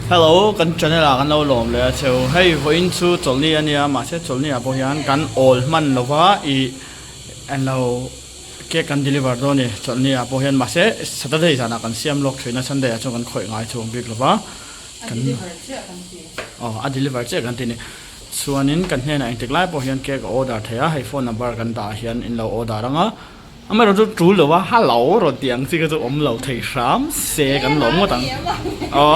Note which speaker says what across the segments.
Speaker 1: Hello kan channel ah kan lo lawm leh a cheu hei vawiin chu chawlhni a nia mahse chawlhni ah pawh hian kan awl hman lova ih englo cake kan deliver dawn a ni chawlhni ah pawh hian mahse saturday zanah kan siam lawk thin a sunday ah chuan kan khawih ngai chhung bik lova kan aw a deliver chiah kan ti a ni chuanin kan hnenah engtik lai pawh hian cake a order thei a hei phone number kan dah ah hian in lo order ang a. Amaherawh chu tul lo a, hello rawn tih ang chi kha chu awm lo thei hram se kan lawm ngawt ang. Aw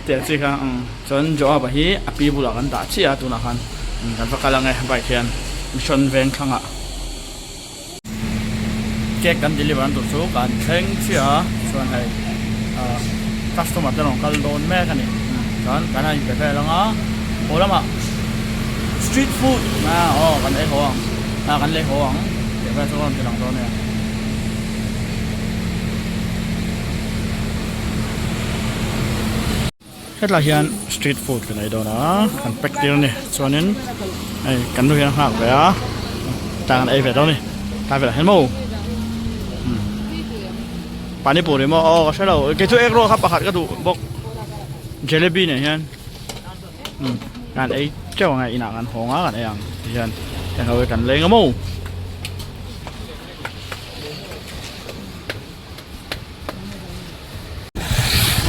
Speaker 1: tih ang chi kha umm chuan Joab-a hi a pi bulah kan dah chiah a tunah khan kan va kal ang e bike hian Mission veng thlangah cake kan deliver an tur chu kan thleng chiah a chuan hei ah customer te rawn kal dawn mek a ni chuan kan han inpe vel ang a haw lamah street food aw kan ei haw ang. Ah kan lei haw ang tih vel chu ka rawn ti lang dawn nia. Hetlai hian street food kan ei dawn a kan pack tir a ni chuanin hei kan nu hian a nghak ve a tlai kan ei ve dawn a ni tlai velah hian maw panipuri maw aw ka hre lo kei chu egg roll kha pakhat ka duh bawk jalebi nen hian. Kan ei teuh ang e inah kan hawng a kan ei ang tihian heng ho hi kan leng a maw.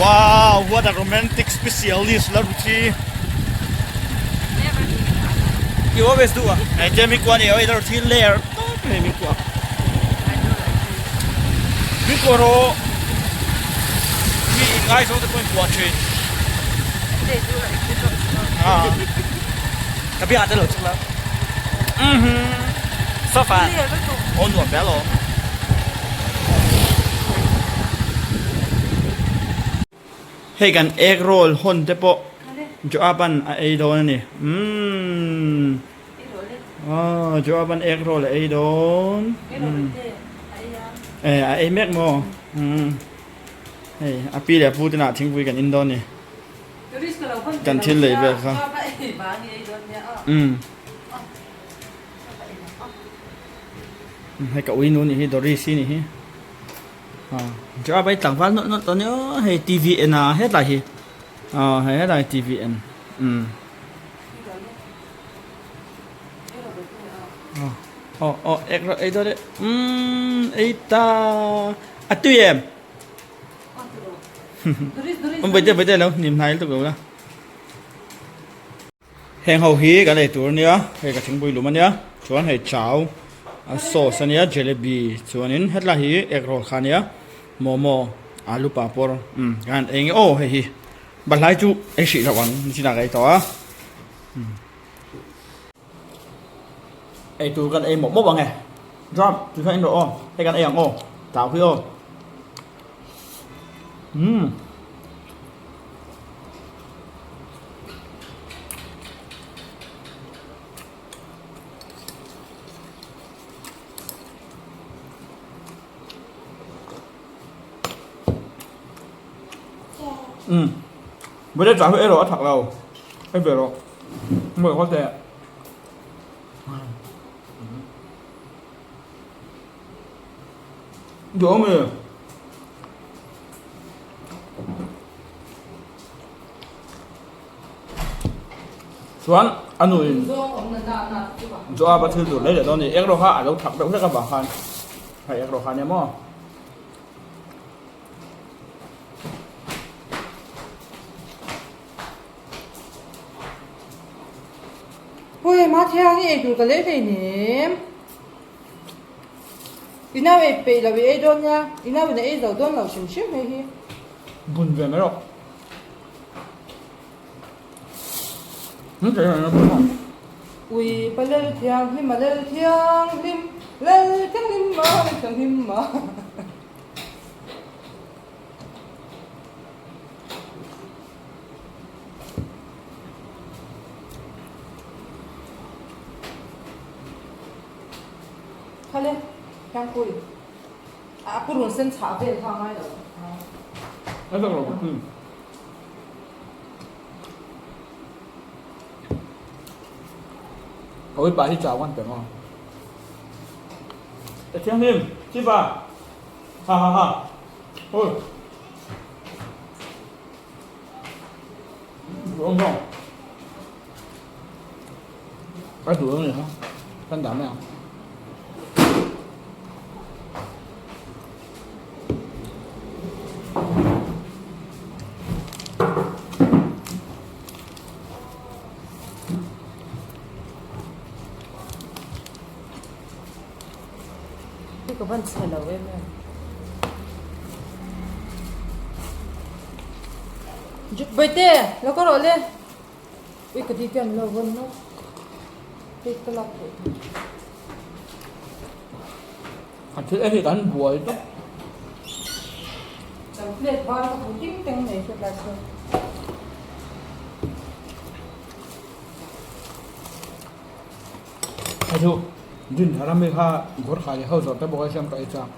Speaker 1: Wow what a romantic specialist la ruchi You always do ah. Ai te mi kwa ni oi la ruchi layer top me mi kwa. Mi kwa ro mi ngai zo te pawhin kwa thin. Ka bia te lo chuk la. Mhm. Sofa. O nuam ve lo. Hei kan egg roll hawn te pawh Joab-an a ei dawn a ni. Umm. Aw Joab-an egg roll a ei dawn. Eh a ei mek maw. Umm. Hei a pi leh a pu te nah thingpui kan in dawn a ni. Kan thil lei vel kha. Umm. Hei ka ui nu nih hi Doris hi nih hi. Joab ai tlangval nawlh nawlh tawh a nia hei TV en a hetlai hi aw hei hetlai TV en umm aw aw ek rawh ei dawn e umm ei ta a tui em awm vaite vaite lo hnim hnai lutuk lo la. Heng ho hi kan ei tur ania hei ka thingpui lum ania chuan hei chau a sauce ania jalebi chuanin hetlai hi egg roll kha ania momo alu papawr umm kan han ei nge aw hei hi balhlai chu ei hrih loh ang nichinah ka ei tawh a ei tur kan ei mawp mawp ang e chuan tikhan en rawh aw hei kan ei ang aw chau hi aw umm. Ừ. Bữa nay trả huế rồi thật lâu. Em về rồi. Mười con tệ. Được không nhỉ? Chuan a nuin Joab a thil tur lei leh dawn a ni. Ek rawh kha a lo thak deuh hlek avang khan hei ek rawh kha ania maw.
Speaker 2: Hawi Mathiang i eitur ka lei hleinem. I nau ei peih lo i ei dawn nia, i nau in a ei zo dawn lo hrim hrim hei hi.
Speaker 1: Bun ve mai rawh.
Speaker 2: Ui pa lel thianghlim a lel thianghlim, lel thianghlim a lel thianghlim a. Khale Thiangpui a purun sen chhah vel kha a ngai lo.
Speaker 1: A zak lo hmm. Ôi bà hi chào con tưởng không? Thiang Hlim, chi bà. Ha ha ha. Ôi. Duhawm zawng. Ka duh ang ni kha. Kan dah mai ang.
Speaker 2: Hi ka van chhe lo em em. Baite, lo ka rawh le. Ui ka ti te an lo vawn no. Plate ka lak theih tur.
Speaker 1: A thil en hi kan buai tawp.
Speaker 2: Kan plate var ka hmu ting teng mai hriat lai chuan.
Speaker 1: Hei chu din thar ami kha Gorkha leh ho zawh te bawk a siam ka ei chak.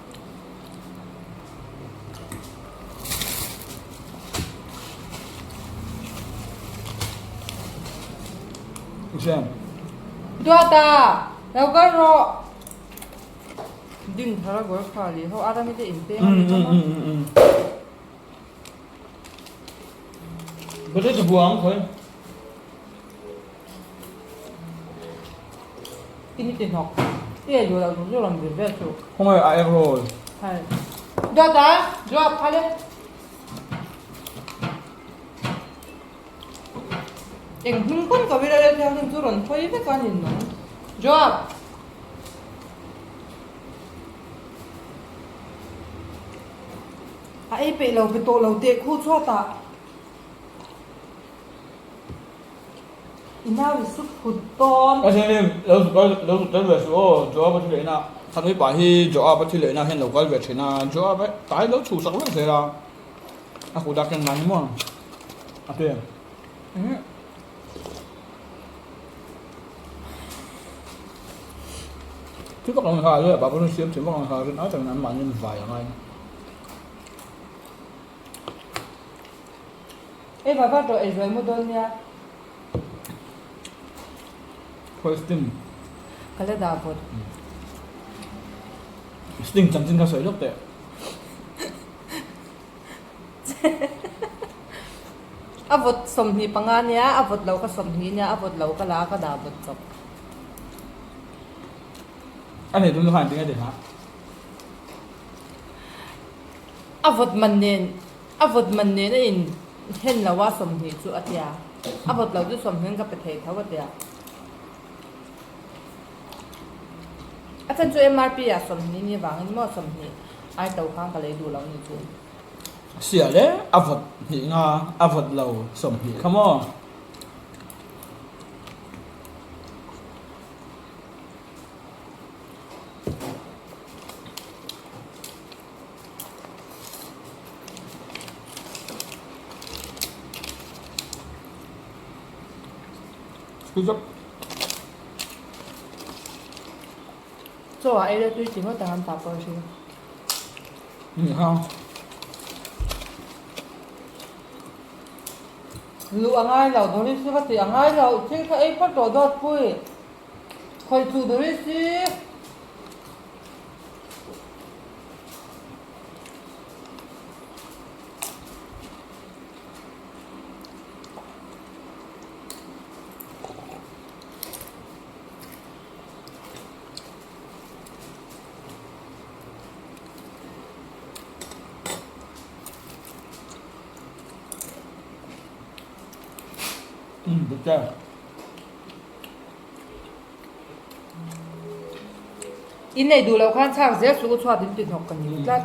Speaker 1: Siam.
Speaker 2: Duata, lo kal rawh. Din thar a Gorkha leh ho arami te inpeng a ni chauh a.
Speaker 1: Potato buang khawi.
Speaker 2: Tini ti hnawk. Ti ei duh loh tur chu rawn vir vel chu.
Speaker 1: Khawngaih a egg roll.
Speaker 2: Hai. Duat a, duat phal e. Eng hming pawn ka vil a thianghlim chu rawn hawi vek a ni nung. Duat. A ei peih lo pe tawh lo teh khu chhuatah. I nau i sup phut dawn.
Speaker 1: A then hi lo zuk lo zuk tel ve suh aw, Joab a thi lehna Khanui pa hi Joab a thi lehna hian lo kal ve thin a, Joab a tai lo chhuhsak vek zel a, a kut a ken ngai ni maw a ti. Thil vak lo ni kha a leh bapa chu siam thin vak lo ni kha rin ai takin an mahni an vai a ngai.
Speaker 2: Ei va va tawh ei zuai mu dawn nia.
Speaker 1: Khawi sting.
Speaker 2: Ka la dah vawt.
Speaker 1: Sting chanchin kha sawi lawk teh.
Speaker 2: A vawt 25 nia, a vawt lo ka 20 nia, a vawt lo ka la ka dah vawt chawp.
Speaker 1: A nei tum chu khan tinge ti hlah.
Speaker 2: A vawt man nen A vawt man nen a in hen lo a 20 chu a tia. A vawt lo chu 20 ka pe thei tho a tia. A chan chu MRP ah 20 ni vangin maw 20 ai to khan ka lei duh lo ni chu.
Speaker 1: Sia le a vawt hnih nga a vawt lo 20 kha maw.
Speaker 2: Chaw ah ei la tui ti ngawt ang an pa pawh a hria. Luh a ngai lo Doris hi va tih a ngai lo thil kha ei phawt tawh dawt pui khawi chuh Doris hi. In nei duh loh khan chhak zel suh u chhuat in ti hnawk ka ni tlat.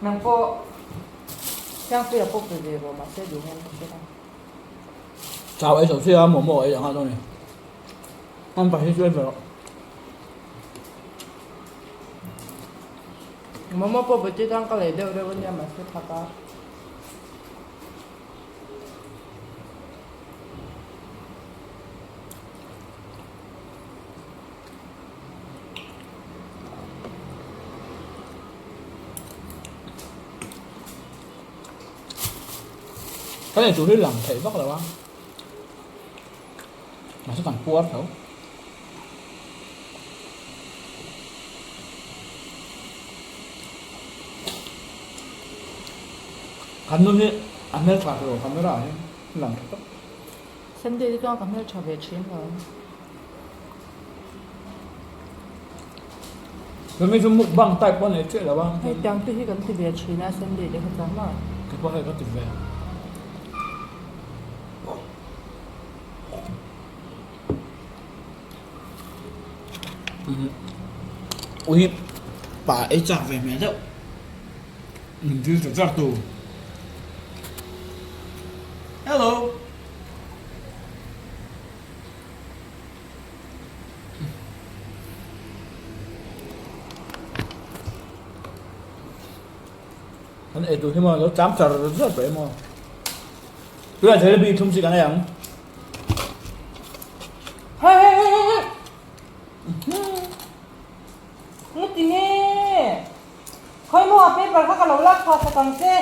Speaker 2: Nang pawh Siangpuia pawh pe ve rawh mahse duh hian ka hre lo.
Speaker 1: Chau ei zo sia momo ei ang a dawn ni. An pa hi chu ei ve rawh.
Speaker 2: Momo pawh bati tan ka lei deuh reuh ania mahse thak a.
Speaker 1: Ka nei tur hi lang theih vak lo a, mahse kan puar tho. Kan nun hi. A hmeltha tawh camera ah hian a lang tha tawp.
Speaker 2: Sunday te chuan ka hmeltha ve thin lo.
Speaker 1: Chumi chu mukbang type pawh a nei chiah lo a.
Speaker 2: Hei tiang te hi kan ti ve thin a Sunday te kha chuan maw.
Speaker 1: Kei pawh hei ka ti ve. Ui pa ei chak ve hmel deuh. Min dil chak chak tu. Hello. An ei tur hi maw lo cham char char tawh emaw. Tunah jalebi thum chi kan ei ang.
Speaker 2: Hei hei hei hei hei. Nge ti nge? Khawi maw a paper kha ka lo lak chhuah sak ang che.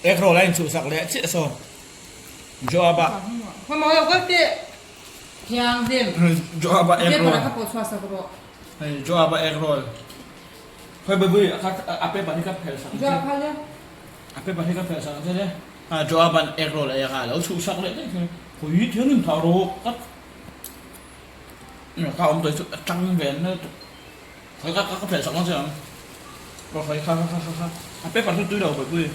Speaker 1: Egg roll a inchhuh sak leh chiah saw. Joaba.
Speaker 2: Khawi maw lo kal teh. Thianghlim.
Speaker 1: Joaba egg roll.
Speaker 2: Paper kha pawh chhuah sak rawh.
Speaker 1: Hei Joaba egg roll. Khawi baby a paper hi ka phelh sak ang che.
Speaker 2: Joab kha le.
Speaker 1: A paper hi ka phelh sak ang che le. Joaban egg roll a ei a kha a lo chhuh sak leh daih kha. Khawi thianghlim thah rawh ka ka awm tawh hi chu a tang ve nal tawh. Khawi ka ka phelh sak ang che ang. Aw khawi kha kha kha kha a paper chu tui lo Bawihpui.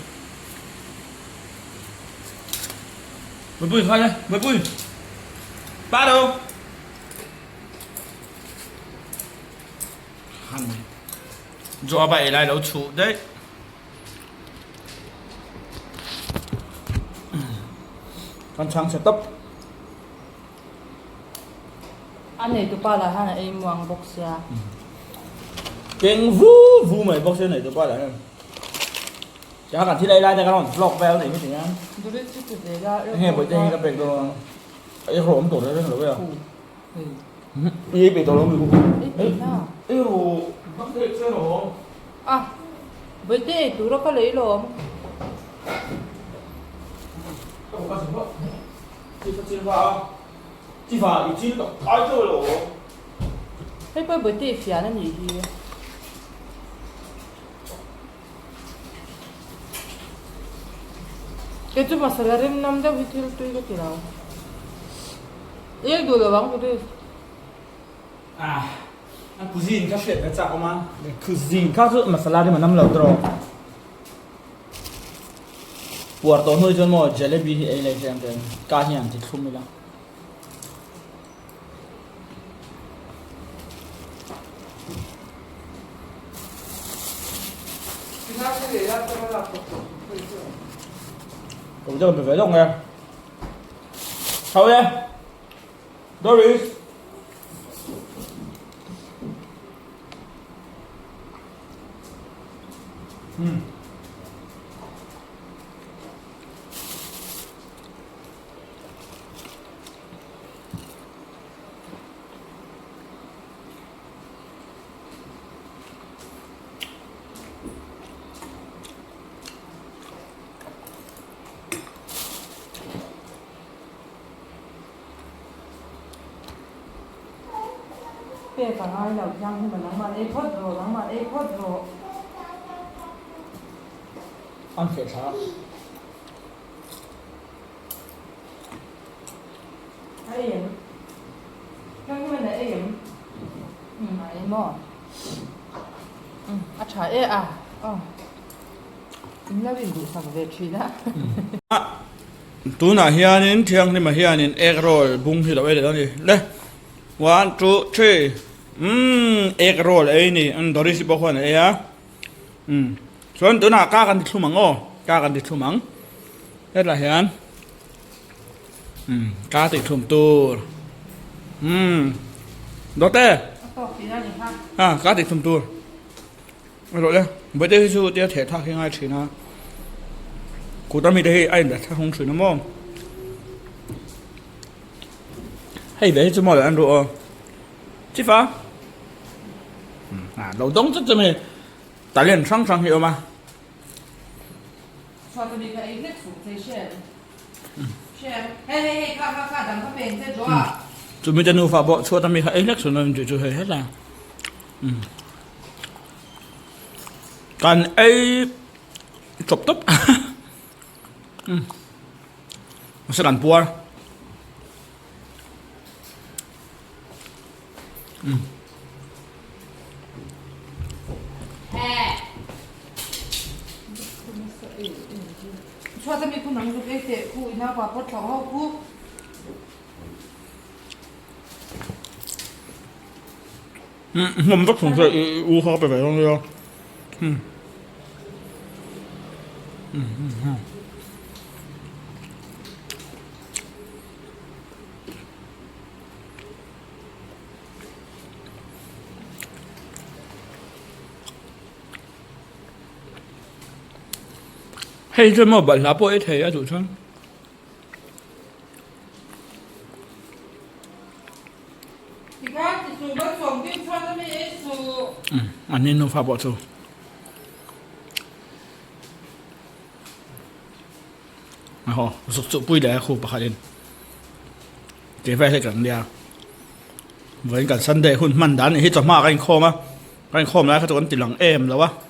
Speaker 1: Bawihpui kha le Bawihpui. Pa do. Han Joaba ei lai lo chhuh daih. Kan chhang chhe tawp.
Speaker 2: A neitupa lah hian a ei muang bawk sia.
Speaker 1: Keng vu vu mai bawk sia neitupa lah hian. Tia kan thil ei lai te kan rawn vlog vel anih hi ti hian.
Speaker 2: Durit chu ti zel a.
Speaker 1: Enge bawihte hi ka pek dawn a. Ei rawh awm tawh reng reng lo e a. I ei peih tawh lo mi ku.
Speaker 2: Ei peih na.
Speaker 1: Ei rawh dang theih che rawh.
Speaker 2: A bawihte ei tura ka lei lawm.
Speaker 1: Ka bawk a zin vak. Chi ka chil va a, chi va i chil tak ai teuh lo.
Speaker 2: Hei pawh bawihte i fian a nih hi. Kei chu masala rim nam deuh hi thil tui ka ti lo. I ei duh lo ang Doris.
Speaker 1: Ah, a cuisine kha hriat ve chak awm a. Cuisine kha chu masala rim a nam lo tawh. Puar tawh hnu chuan maw jalebi hi ei leh hle ang ten ka hian ti thlum ila. Ko te kan pe ve lawk nge. Chho e. Doris. Hmm.
Speaker 2: Pek a ngai lo thiang hi ma nangmah ei phawt rawh nangmah ei phawt rawh.
Speaker 1: An feh thla.
Speaker 2: A ei em? Thiang hi man a ei em? Um a ei maw? Um a tha e a aw. In lo induhsak ve thin a.
Speaker 1: Tunah hianin Thianghlima hianin egg roll bung hi lo ei leh dawn a ni. Le one two three umm egg roll ei a ni umm Doris-i pawh khuan a ei a umm chuan tunah ka kan ti thlum ang aw ka kan ti thlum ang hetlai hian umm ka ti thlum tur umm dawte a ka ti thlum tur. Rawh le, Bawihte hi chu tia theh thlak hi a ngai thin a, kut ami te hi a indah thlak hung thin a maw? Hei ve hi chu maw le an ruh aw, Chifa ah lo dawng chat chu mi talent hrang hrang hi a awm a. Chumi te nufa pawh chhuat ami kha ei hlek suh nawn tih chu hei hetah. Kan ei chawp tawp. Umm mahse kan puar. Umm. Umm hmawm vak thung se i u kha ka pe ve dawn nia. Umm. Hei chu maw balhla pawh ei thei a duh chuan. An ni nufa pawh chu. Aw zuk chuh pui leh a khu pakhat in tih vel hi kan nia vawiin kan sunday hun hman dan nih hi chawhma ka inkhawm a ka inkhawm lai kha chu kan ti lang em lo a.